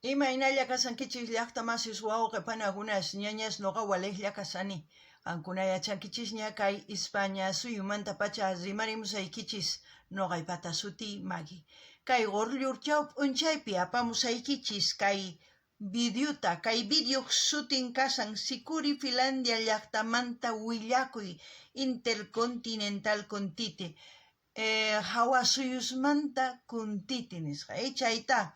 Imaynalla kashankichis llajta masis wawqe panakunas, ñañas noqa walejlla kashani. Qankuna yachankichisña kay Ispaña suyumantapacha rimarimusaykichis, noqaypata sutiy Maggie. Kay qorllurchaw p'unchaypi apamusaykichis kay videota, kay videoj sutin kashan Sikuri Filandia llajtamanta willakuy Intercontinental Kuntiti, Hawa suyusmanta Kuntiti nisqa. Chayta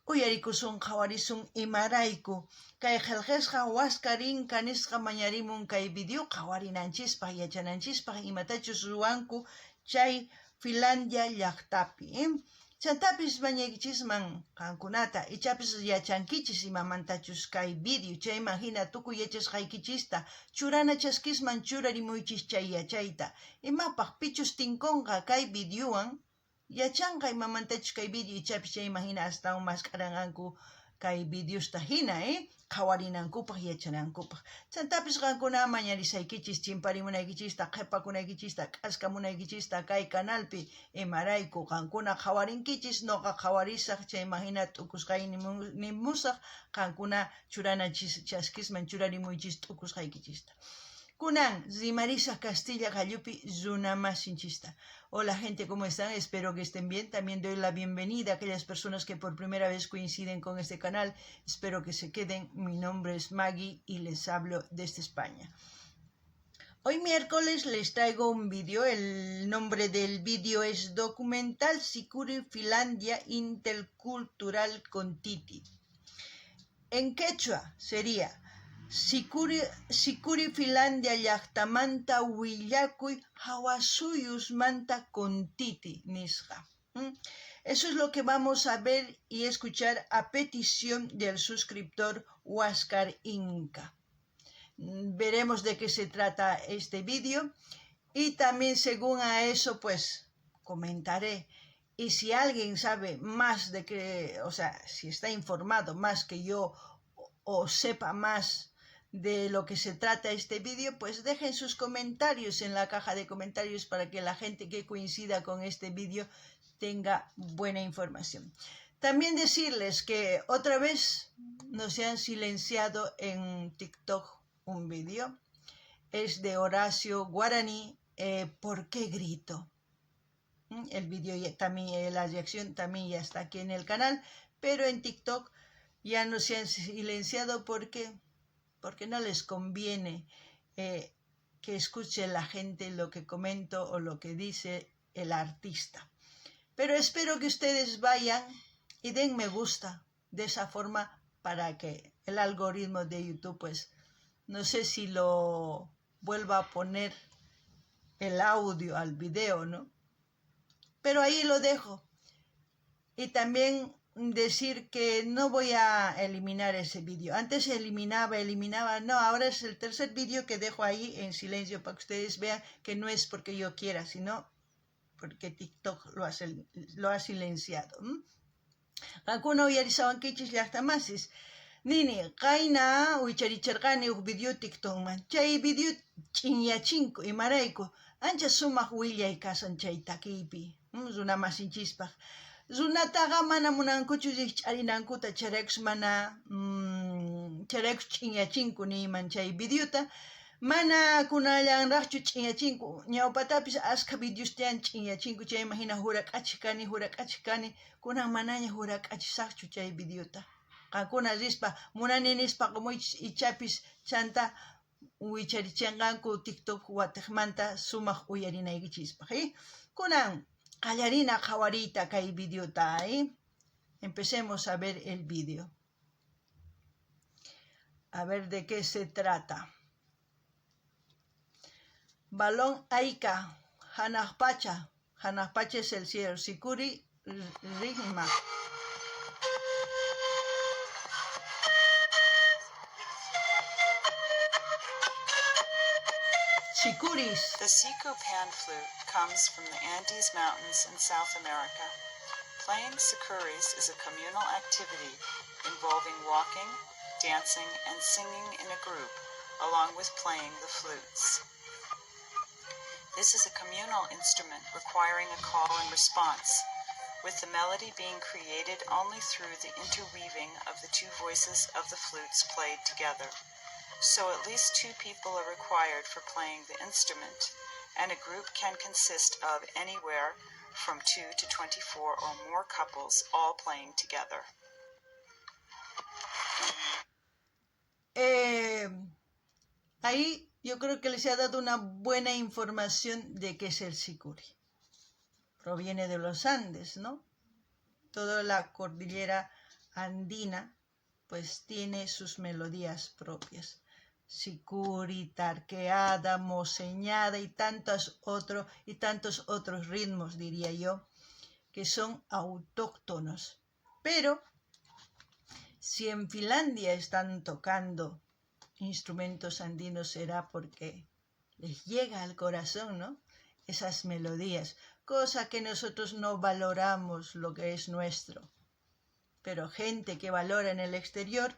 uyarikusun qhawarisun imarayku kay qhelqesqa Huáscar Inca nisqa mañarimun kay video qhawarinanchispaj yachananchispaj imatachus ruwanku chay Filandia llajtapi. Chantapis mañaykichisman qankunata, ichapis yachankichis imamantachus kay video, chayman jina tukuy yachasqaykichista churana chaskisman churarimuychis chay yachayta. Imapaj pichus tinkonqa kay videowan yachanqa imamantachus kay video, ichapis chayman jina astawan mask'aranqanku kay videosta jina, qhawarinankupaj, yachanankupaj. Chantapis qankuna mañarisaykichis chimparimunaykichista, qhepakunaykichista, k'askamunaykichista kay canalpi, imarayku qankuna qhawarinkichis, noqa qhawarisaj, chayman jina t'ukusqay nimusaj, qankuna churana chaskisman churarimuychis t'ukusqaykichista. Kunan rimarisaj Castilla qallupi runamasinchista. Hola gente, ¿cómo están? Espero que estén bien. También doy la bienvenida a aquellas personas que por primera vez coinciden con este canal. Espero que se queden. Mi nombre es Maggie y les hablo desde España. Hoy miércoles les traigo un vídeo. El nombre del vídeo es Documental Sikuri Filandia Intercultural Kuntiti. En quechua sería Sikuri, Sikuri Filandia llajtamanta willakuy hawasuyusmanta Kuntiti nisqa. Eso es lo que vamos a ver y escuchar a petición del suscriptor Huáscar Inca. Veremos de qué se trata este vídeo y también según a eso pues comentaré. Y si alguien sabe más de qué, o sea, si está informado más que yo o sepa más de lo que se trata este vídeo, pues dejen sus comentarios en la caja de comentarios para que la gente que coincida con este vídeo tenga buena información. También decirles que otra vez nos han silenciado en TikTok un vídeo. Es de Horacio Guaraní, ¿Por qué grito? El vídeo ya, también, la reacción también ya está aquí en el canal, pero en TikTok ya no se han silenciado porque no les conviene que escuche la gente lo que comento o lo que dice el artista. Pero espero que ustedes vayan y den me gusta de esa forma para que el algoritmo de YouTube, pues, no sé si lo vuelva a poner el audio al video, ¿no? Pero ahí lo dejo. Y también decir que no voy a eliminar ese vídeo. Antes eliminaba, eliminaba. No, ahora es el tercer vídeo que dejo ahí en silencio para que ustedes vean que no es porque yo quiera, sino porque TikTok lo ha silenciado. Qankuna uyarishawankichis llaqtamasis. Nini, qayna wicharicharqani huk video TikTokman. Chay video ch'inyachinku imarayku ancha sumaq willay kashan chay takiypi runamasinchispaq. Runataqa mana munankuchu rikch'arinankuta chayraykus mana chayraykus ch'inyachinku niyman chay videota. Mana kunallanraqchu ch'inyachinku ñawpatapis askha videostian ch'inyachinku chayman hina hurak'achik kani hurak'achik kani kunan manaña hurak'achisaqchu chay videota. Qankuna rispa munani nispa qumuychis ichapis chanta wicharichinqanku TikTok watiqmanta sumaq uyarinaykichispaq. Kunan qallarina qhawariyta kay videota. Empecemos a ver el video. A ver de qué se trata. Balón Aika, Hanaj Pacha. Hanaj Pacha es el cielo. Sikuri Rigma. Sikuris. The Siku pan flute comes from the Andes Mountains in South America. Playing sikuris is a communal activity involving walking, dancing, and singing in a group, along with playing the flutes. This is a communal instrument requiring a call and response. with the melody being created only through the interweaving of the two voices of the flutes played together. So at least two people are required for playing the instrument, and a group can consist of anywhere from 2 to 24 or more couples all playing together. Ahí yo creo que les he dado una buena información de qué es el sikuri. Proviene de los Andes, ¿no? Toda la cordillera andina pues tiene sus melodías propias. Sikuri, tarqueada, moseñada y tantos otros ritmos, diría yo, que son autóctonos. Pero si en Finlandia están tocando instrumentos andinos será porque les llega al corazón, ¿no? Esas melodías, cosa que nosotros no valoramos lo que es nuestro. Pero gente que valora en el exterior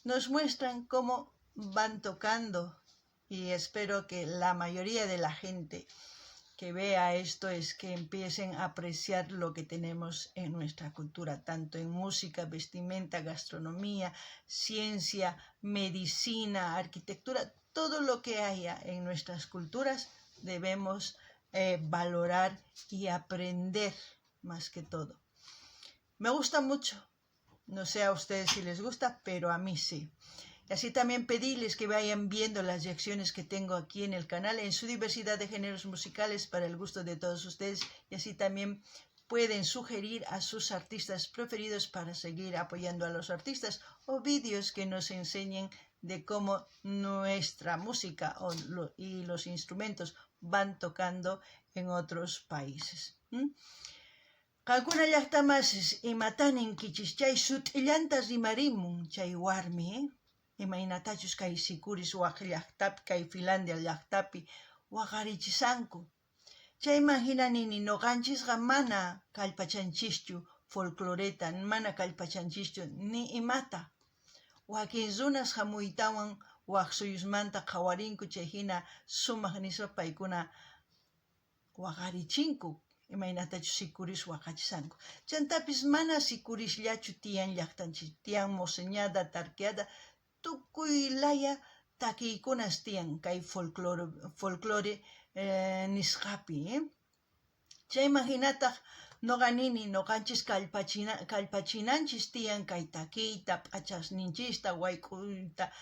nos muestran cómo van tocando, y espero que la mayoría de la gente que vea esto es que empiecen a apreciar lo que tenemos en nuestra cultura, tanto en música, vestimenta, gastronomía, ciencia, medicina, arquitectura, todo lo que haya en nuestras culturas debemos valorar y aprender más que todo. Me gusta mucho, no sé a ustedes si les gusta, pero a mí sí. Y así también pedirles que vayan viendo las reacciones que tengo aquí en el canal en su diversidad de géneros musicales para el gusto de todos ustedes. Y así también pueden sugerir a sus artistas preferidos para seguir apoyando a los artistas o vídeos que nos enseñen de cómo nuestra música y los instrumentos van tocando en otros países. Qankuna llaqtamasis imatan ninkichis chay sut'illanta rimarimun chay warmi, eh? Imaynatachus kay sikuris waq llaqtapi, kay Finlandia llaqtapi waqarichisanku. Chayman hina nini noqanchisqa mana kallpachanchischu folcloreta, mana kallpachanchischu ni imata. Wakin runas hamuytawan waq suyusmanta qhawarinku chay hina sumaq nispa paykuna waqarichinku. Imaynatachus sikuris waqachisanku. Chantapis mana sikurisllachu tiyan llaqtanchis, tiyan moseñada, tarqueada, tukuy laya takiykunas tiyan kay folclore nisqapi, eh? Chayman hinataq noqa nini noqanchis kallpachinanchis tiyan kay takiyta, p'achasninchista, wayk'uyta,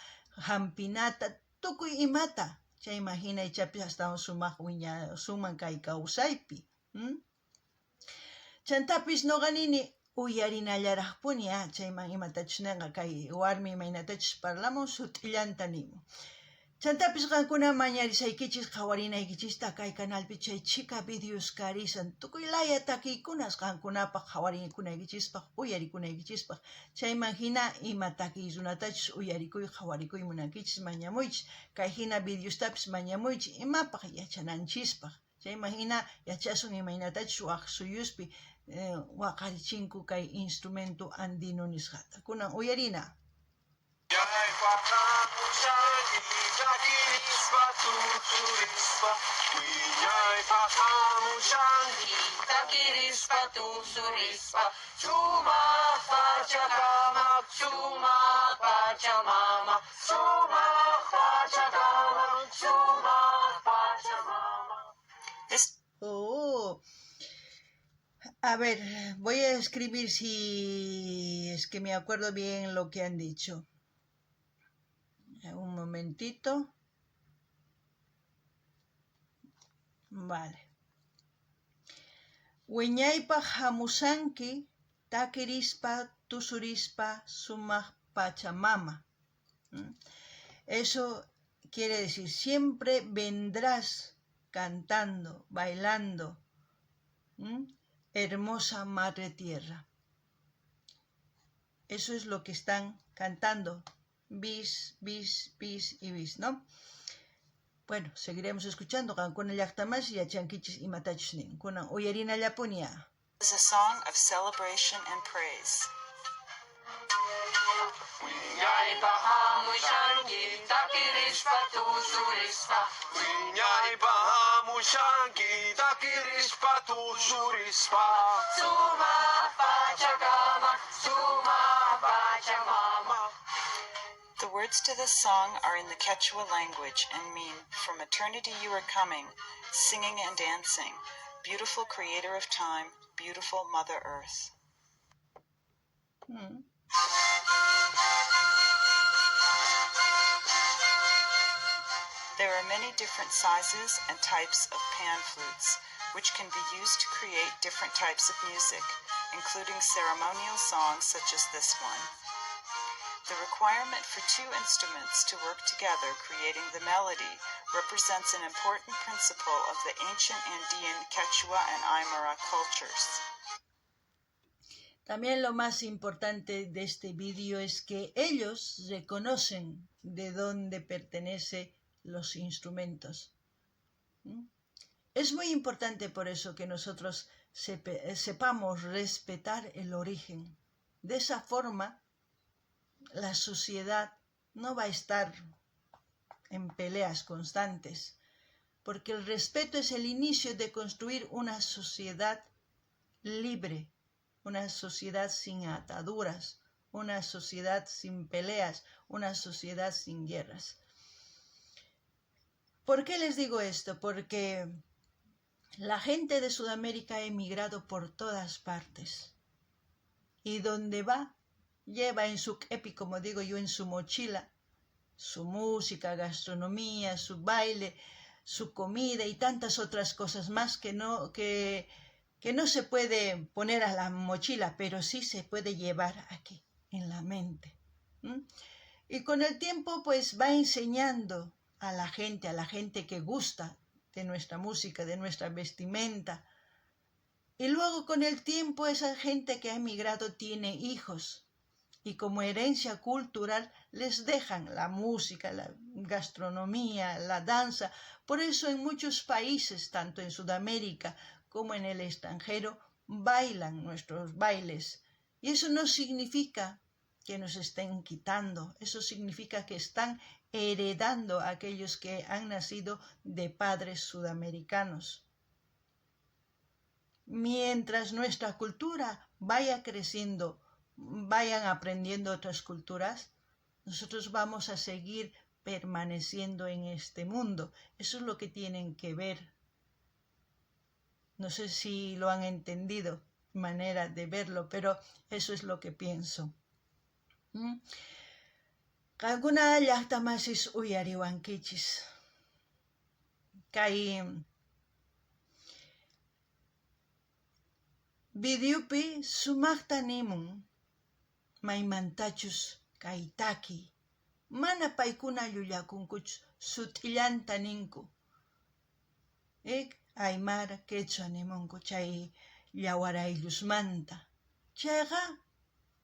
hampinata, tukuy imata. Chayman hina ichapis astawan sumaq wiñasunman kay kawsaypi. Chantapis noqa nini uyarinallaraqpuni, chayman imatachus ninqa kay warmi imaynatachus parlamun sut'illanta nimun. Chantapis qankuna mañarisaykichis qhawarinaykichista kay canalpi chay chhika videos karisan tukuy laya takiykunas qankunapaq qhawarikunaykichispaq uyarikunaykichispaq. Chayman hina ima takiy runatachus uyarikuy qhawarikuy munankichis mañamuychis, kay hina videostapis mañamuychis imapaq yachananchispaq. Chayman hina yachasun imaynatachus waq suyuspi waqarichinku kay instrumento andino nisqata. Kunan uyarina. Oh. A ver, voy a escribir si es que me acuerdo bien lo que han dicho. Un momentito. Vale. Wiñaypaq hamusanki takirispa tusurispa sumaq pachamama. Eso quiere decir, siempre vendrás cantando, bailando, hermosa madre tierra. Eso es lo que están cantando. Bis, bis, bis y bis, ¿no? Bueno, seguiremos escuchando. Qankuna llaqtamasi yachankichis imatachus nin. Kunan uyarinallapunia. Is a song of celebration and praise. Wiñaypaj jamushanki takirispa tusurispa. Wiñaypaj jamushanki takirispa tusurispa. Sumaj Pachakama, sumaj Pachamama. The words to this song are in the Quechua language and mean, From eternity you are coming, singing and dancing, beautiful creator of time, beautiful Mother Earth. There are many different sizes and types of pan flutes, which can be used to create different types of music, including ceremonial songs such as this one. The requirement for two instruments to work together creating the melody represents an important principle of the ancient Andean Quechua and Aymara cultures. También lo más importante de este vídeo es que ellos reconocen de dónde pertenecen los instrumentos. Es muy importante por eso que nosotros sepamos respetar el origen. De esa forma, la sociedad no va a estar en peleas constantes, porque el respeto es el inicio de construir una sociedad libre, una sociedad sin ataduras, una sociedad sin peleas, una sociedad sin guerras. ¿Por qué les digo esto? Porque la gente de Sudamérica ha emigrado por todas partes y donde va, lleva en su kepi, como digo yo, en su mochila, su música, gastronomía, su baile, su comida y tantas otras cosas más que no se puede poner a la mochila, pero sí se puede llevar aquí, en la mente. Y con el tiempo, pues va enseñando a la gente que gusta de nuestra música, de nuestra vestimenta. Y luego con el tiempo esa gente que ha emigrado tiene hijos y como herencia cultural les dejan la música, la gastronomía, la danza. Por eso en muchos países, tanto en Sudamérica como en el extranjero, bailan nuestros bailes. Y eso no significa que nos estén quitando, eso significa que están heredando a aquellos que han nacido de padres sudamericanos. Mientras nuestra cultura vaya creciendo, vayan aprendiendo otras culturas, nosotros vamos a seguir permaneciendo en este mundo. Eso es lo que tienen que ver. No sé si lo han entendido, manera de verlo, pero eso es lo que pienso. Qankuna llaqta masis uyariwankichis. Kay videopi sumaqta nimun maymantachus kay takiy. Mana paykuna llullakunkuchu, sut'illanta ninku. Aymara, quechua nimunku chay llawarayllusmanta. Chayqa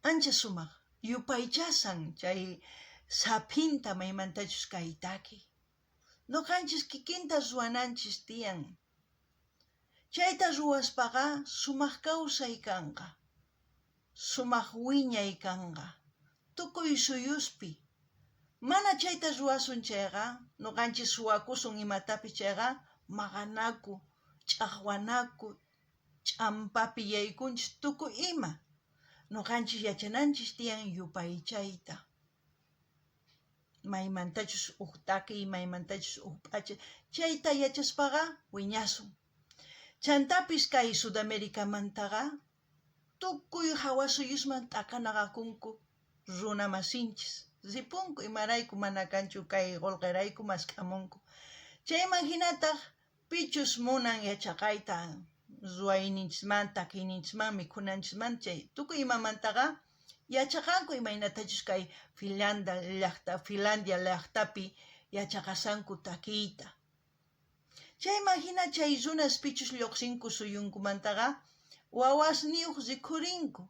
ancha sumaq, yupaychasan chay saphinta maymantachus kay takiy. Noqanchis kikinta ruwananchis tiyan. Chayta ruwaspaqa sumaq kawsay kanqa, sumaq wiñay kanqa, tukuy suyuspi. Mana chayta ruwasun chayqa, noqanchis suwakusun imatapis chayqa, maqanaku, ch'aqwanaku, ch'ampapi yaykunchis tukuy ima. Noqanchis yachananchis tiyan yupaychayta. Maymantachus uj takiy, maymantachus uj p'acha, chayta yachaspaqa wiñasun. Chantapis kay Sudamericamantaqa tukuy hawa suyusman t'akanaqakunku runa masinchis. Ripunku imarayku mana kanchu kay qolqerayku mask'amunku. Chayman hinataq pichus munan yachaqayta ruwayninchisman, takiyninchisman, mikhunanchisman, chay tukuy imamantaqa yachaqanku imaynatachus kay Finlandia llaqtapi yachaqasanku takiyta. Chayman hina chay runas pichus lluqsinku suyunkumantaqa wawasniyuq rikhurinku,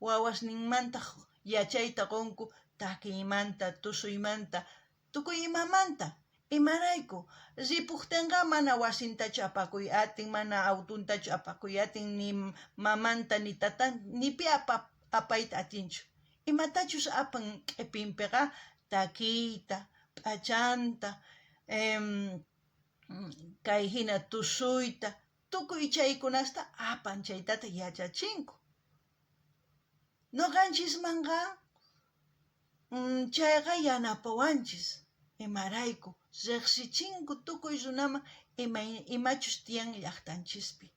wawasninmantaq yachayta qunku takiymanta, tusuymanta, tukuy imamanta. Imarayku ripuqtinqa mana wasintachu apakuy atin, mana autuntachu apakuy atin, ni mamanta, ni tatan, ni pi apayta atinchu. Imatachus apan q'epinpiqa takiyta, p'achanta, kay jina tusuyta, tukuy chaykunasta apan chaytataq yachachinku. Noqanchismanqa chayqa yanapawanchis, imarayku rejsichinku tukuy runaman imachus tiyan llajtanchispi.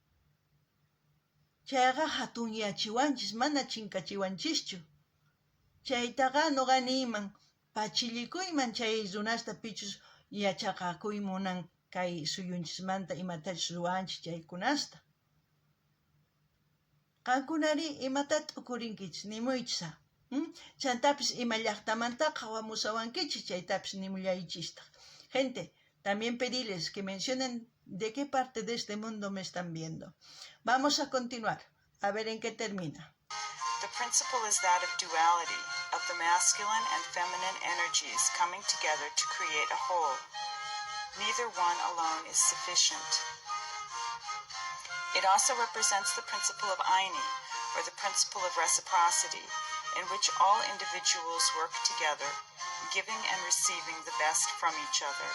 Chayqa jatunyachiwanchis, mana chinkachiwanchischu. Chaytaqa noqa niyman, pachillikuyman chay runasta pichus yachaqakuy munan kay suyunchismanta imatachus ruwanchis chaykunasta. Qankunarí imatá t'ukurinkichis? Nimuychis á. Chantapis ima llajtamantá qhawamushawankichis chaytapis nimullaychistaj. Gente, también pediles que mencionen de qué parte de este mundo me están viendo. Vamos a continuar, a ver en qué termina. The principle is that of duality, of the masculine and feminine energies coming together to create a whole. Neither one alone is sufficient. It also represents the principle of Ayni, or the principle of reciprocity, in which all individuals work together, giving and receiving the best from each other,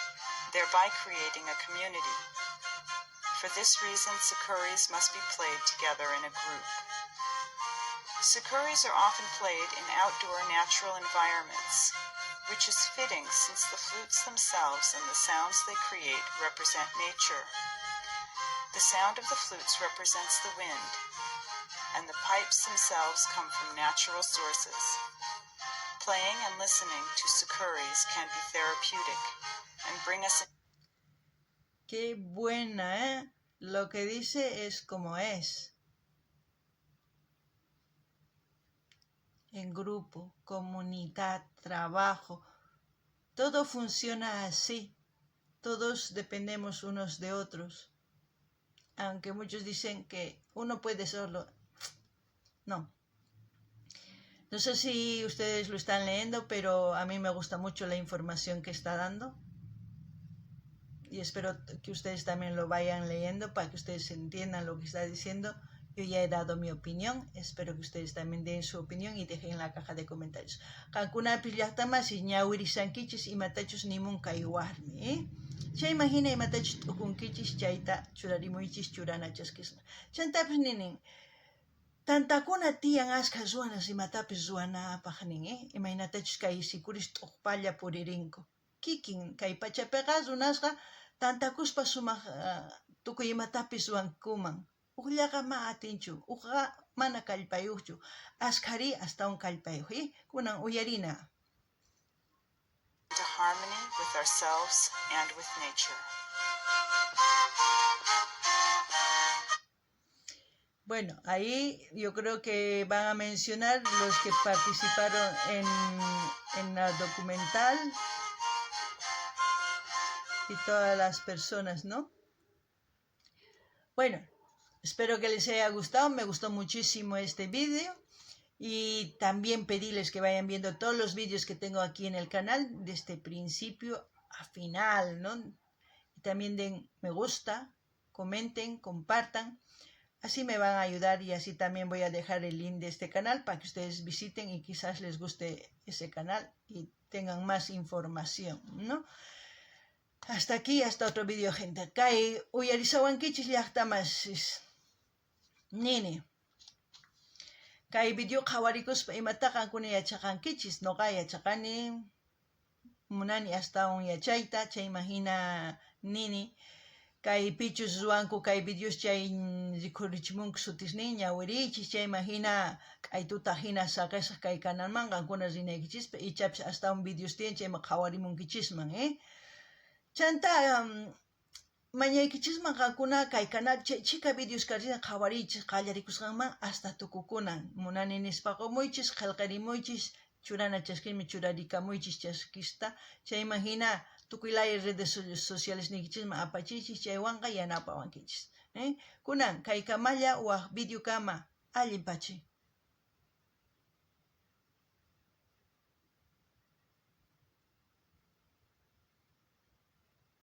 thereby creating a community. For this reason, sikuris must be played together in a group. Sikuris are often played in outdoor natural environments, which is fitting since the flutes themselves and the sounds they create represent nature. The sound of the flutes represents the wind, and the pipes themselves come from natural sources. Playing and listening to sikuris can be therapeutic and bring us Qué buena, ¿eh? Lo que dice es como es. En grupo, comunidad, trabajo, todo funciona así. Todos dependemos unos de otros. Aunque muchos dicen que uno puede solo. No. No sé si ustedes lo están leyendo, pero a mí me gusta mucho la información que está dando. Y espero que ustedes también lo vayan leyendo para que ustedes entiendan lo que está diciendo. Yo ya he dado mi opinión, espero que ustedes también den su opinión y dejen en la caja de comentarios. Qankunapis llajtamasi ñawirisankichis imatachus nimun kay warmi, ¿eh? Chayman hina imatachus t'ukunkichis chayta churarimuychis churana chaskisqa. Chantapis ninin, tantakuna tiyan askha ruwanas imatapis ruwanapaj nin, ¿eh? Imaynatachus kay sikuris t'uqpalla puririnku. Kikin kay pachapiqa runasqa tantakuspa sumaq tukuy imatapis ruwankuman. Ujllaqa ma atinchu, ujqa mana kallpayuqchu, askhari astawan kallpayuq, ¿eh? Kunan uyarina. Into harmony with ourselves and with nature. Bueno, ahí yo creo que van a mencionar los que participaron en la documental y todas las personas, ¿no? Bueno, espero que les haya gustado, me gustó muchísimo este vídeo y también pedirles que vayan viendo todos los vídeos que tengo aquí en el canal desde principio a final, ¿no? Y también den me gusta, comenten, compartan, así me van a ayudar y así también voy a dejar el link de este canal para que ustedes visiten y quizás les guste ese canal y tengan más información, ¿no? Hasta aquí, hasta otro vídeo, gente. Kay uyarisawankichis llajtamasis. Nini. Kay video qhawarikuspa imata qankuna yachaqankichis, noqa yachaqani, munani astawan yachayta, chayman hina nini. Kay pichus ruwanku kay videos chay rikhurichimunku sutisnin ñawiriychis, chayman hina k'aytuta hina saqesaq kay canalman qankuna rinaykichispa, ichapis astawan videos tiyan chayman qhawarimunkichisman, ¿eh? Chanta mañaykichisman qankuna kay canal chay chhika videos karina qhawariychis qallarikusqanman hasta tukukunan. Munani nispa qumuychis, qhelqarimuychis, churana chaskismi churarikamuychis chaskista, chayman hina tukuy laya redes sociales niykichisman apachiychis, chaywanqa yanapawankichis, ¿eh? Kunan kay kamalla waj video kama allin pachi.